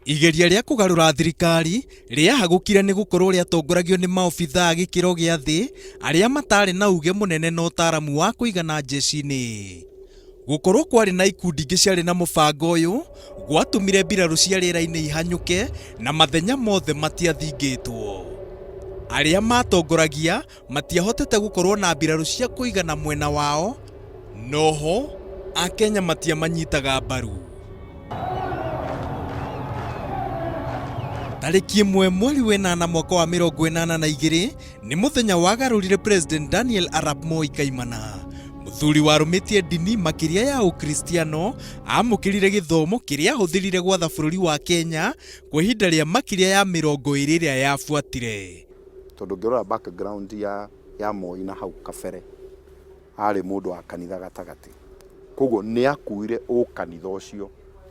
Igeria rĩa kũgarũra thirikari rĩahagũkire nĩ gũkorwo rĩatongoragio nĩ maobithaa a gĩkĩro gĩa thĩ arĩa matarĩ na uge mũnene na ũtaaramu wa kũigana njeshi-inĩ. Gũkorwo kwarĩ na ikundi ingĩ ciarĩ na mũbango ũyũ gwatũmire mbirarũ cia rĩera-inĩ ihanyũke na mathenya mothe matiathingĩtwo. Arĩa matongoragia matiahotete gũkorwo na mbirarũ cia kũigana mwena wao, noho Akenya matiamanyitaga mbaru. Tarĩki 1 mweri wenana mwaka wa 82 nĩ mũthenya wagarũrire President Daniel Arap Moi Kaimana. Mũthuri warũmĩtie ndini makĩria ya Ũkristiano amũkĩrire gĩthomo kĩrĩa ahũthĩrire gwatha bũrũri wa Kenya kwa ihinda rĩa makĩria ya 20 ĩrĩa yabuatire. Tondũ ũngĩrora background ya Moi na hau kabere arĩ mũndũ wa kanitha gatagatĩ, koguo nĩ akuire ũkanitha ũcio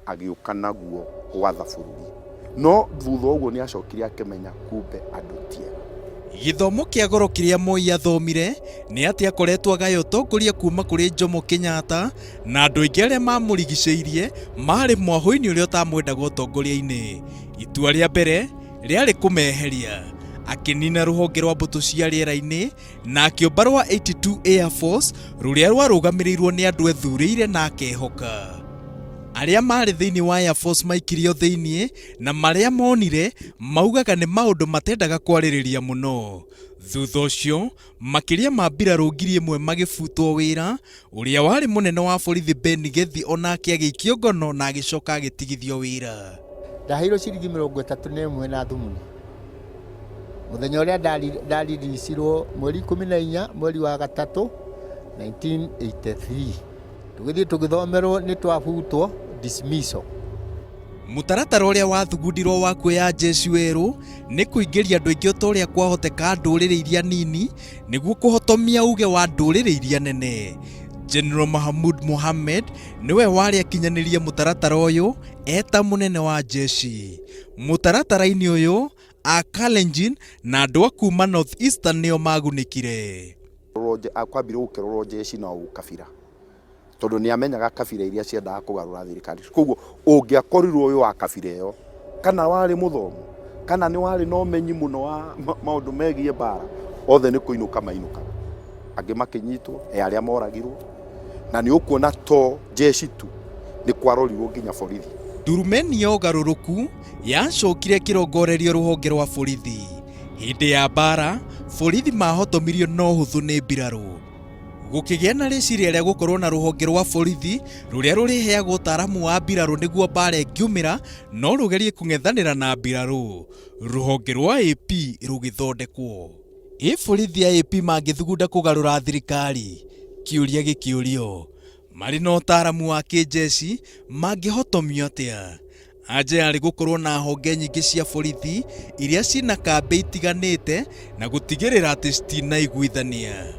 agĩũka naguo gwatha bũrũri, no thutha ũguo nĩ acokire akĩmenya kumbe andũ ti ega. Gĩthomo kĩa goro kĩrĩa Moi athomire nĩ atĩ akoretwo agaya ũtongoria kuma kũrĩ Jomo Kenyatta na andũ aingĩ arĩa mamũrigicĩirie marĩ mwahũ-inĩ ũrĩa ũtamwendaga ũtongoria-inĩ. Itua rĩa mbere rĩarĩ kũmeheria. Akĩnina rũhonge rwa mbũtũ cia rĩera-inĩ na akĩũmba rwa 82 Air Force rũrĩa rwarũgamĩrĩirwo nĩ andũ ethurĩire na akehoka. Arĩa marĩ thĩinĩ wa Air Force maikirio thĩinĩ na marĩa monire maugaga nĩ maũndũ matendaga kwarĩrĩria mũno. Thutha ũcio makĩria ma mbirarũ 1000 magĩbutwo wĩra, ũrĩa warĩ mũnene wa borithi Ben Gethi onake agĩikio ngono na agĩcoka agĩtigithio wĩra. Ndaheirwo ciringi 31 na thumuni. Mũthenya ũrĩa ndariricirwo mweri 14 mweri wa gatatũ 1983. Tũgĩthiĩ tũgĩthomerwo nĩ twabutwo dismissal. Mũtaratara ũrĩa wathugundirwo wa kuoya njeshi werũ nĩ kũingĩria andũ aingĩ o ta ũrĩa kwahoteka ndũrĩrĩ iria nini nĩguo kũhotomia uge wa ndũrĩrĩ iria nene. General Mahamud Mohamed nĩwe warĩ akinyanĩrie mũtaratara ũyũ eta mũnene wa njeshi. Mũtaratara-inĩ ũyũ, a Kalenjin na andũ a kuma North Eastern nĩo magunĩkire. Kwambire gũkĩrorwo njeshi na ũkabira tondũ nĩ amenyaga kabira iria ciendaga kũgarũra thirikari. Koguo ũngĩakorirwo wĩ wa kabira ĩyo, kana warĩ mũthomu, kana nĩ warĩ na ũmenyi mũno wa maũndũ megiĩ mbara, othe nĩ kũinũka mainũkaga. Angĩ makĩnyitwo, he arĩa moragirwo, na nĩ ũkuona to jeshi tu, nĩ kwarorirwo nginya borithi. Ndurumeni ya ũgarũrũku yacokire ĩkĩrongorerio rũhonge rwa borithi. Hĩndĩ ya mbara, borithi mahotomirio na ũhũthũ nĩ mbirarũ. Gũkĩgĩa na rĩciria rĩa gũkorwo na rũhonge rwa borithi rũrĩa rũrĩheagwo ũtaaramu wa mbirarũ nĩguo mbara ĩngiumĩra no rũgerie kũng'ethanĩra na mbirarũ. Rũhonge rwa AP rũgĩthondekwo. Ĩ borithi a AP mangĩthugunda kũgarũra thirikari? Kĩũria gĩkĩũrio. Marĩ na ũtaaramu wa kĩnjeshi mangĩhotomio atĩa? Anja yarĩ gũkorwo na honge nyingĩ cia borithi iria ciĩna kambĩ itiganĩte na gũtigĩrĩra atĩ citinaiguithania.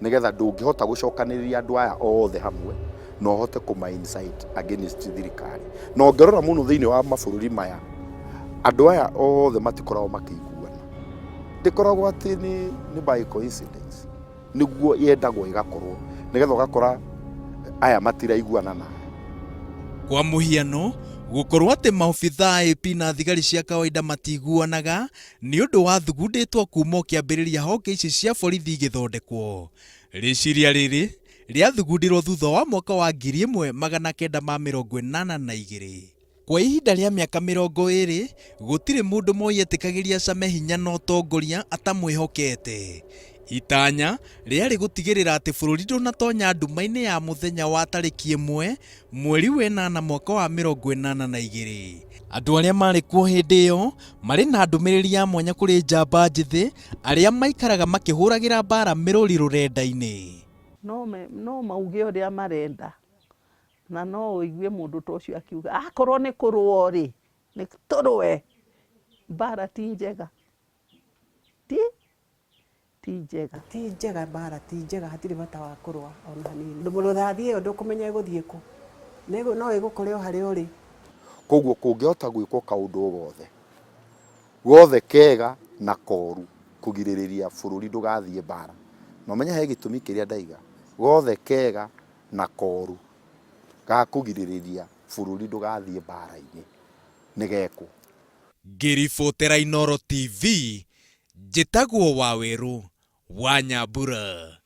Nĩgetha ndũngĩhota gũcokanĩrĩria andũ aya othe hamwe na ũhote kũma incite against thirikari. Na ũngĩrora mũno thĩinĩ wa mabũrũri maya, andũ aya othe matikoragwo makĩiguana. Ndĩkoragwo atĩ nĩ by coincidence. Nĩguo yendagwo ĩgakorwo nĩgetha ũgakora aya matiraiguana na aya. Kwa mũhiano, gũkorwo atĩ maobithaa a AP na thigari cia kawaida matiguanaga nĩ ũndũ wathugundĩtwo kuma o kĩambĩrĩria honge ici cia borithi igĩthondekwo. Rĩciria rĩrĩ rĩathugundirwo thutha wa mwaka wa 1982. Kwa ihinda rĩa mĩaka 20, gũtirĩ mũndũ Moi etĩkagĩria acame hinya na ũtongoria atamwĩhokete. Itanya rĩarĩ gũtigĩrĩra atĩ bũrũri ndũnatonya nduma-inĩ ya mũthenya wa tarĩki 1 mweri wenana mwaka wa 82. Andũ arĩa marĩ kuo hĩndĩ ĩyo marĩ na ndũmĩrĩri ya mwanya kũrĩ njamba njĩthĩ arĩa maikaraga makĩhũragĩra mbara mĩrũri rũrenda-inĩ. No mauge ũrĩa marenda. Na no ũigue mũndũ ta ũcio akiuga, akorwo nĩ kũrũo rĩ, nĩ tũrũe. Mbara ti njega. Ti, ti njega. Ti njega mbara, ti njega, hatirĩ bata wa kũrũa ona hanini. Rũthathi ĩyo ndũkũmenya ĩgũthiĩ kũ, no ĩgũkore o harĩa ũrĩ. Koguo kũngĩhota gwĩkwo kaũndũ o gothe, gothe kega na koru kũgirĩrĩria bũrũri ndũgathiĩ mbara. Na ũmenye he gĩtũmi kĩrĩa ndaiga, gothe kega na koru ga kũgirĩrĩria bũrũri ndũgathiĩ mbara-inĩ. Nĩ gekwo. Ngĩribotera Inooro TV, njĩtagwo Wawerũ wa Nyambura.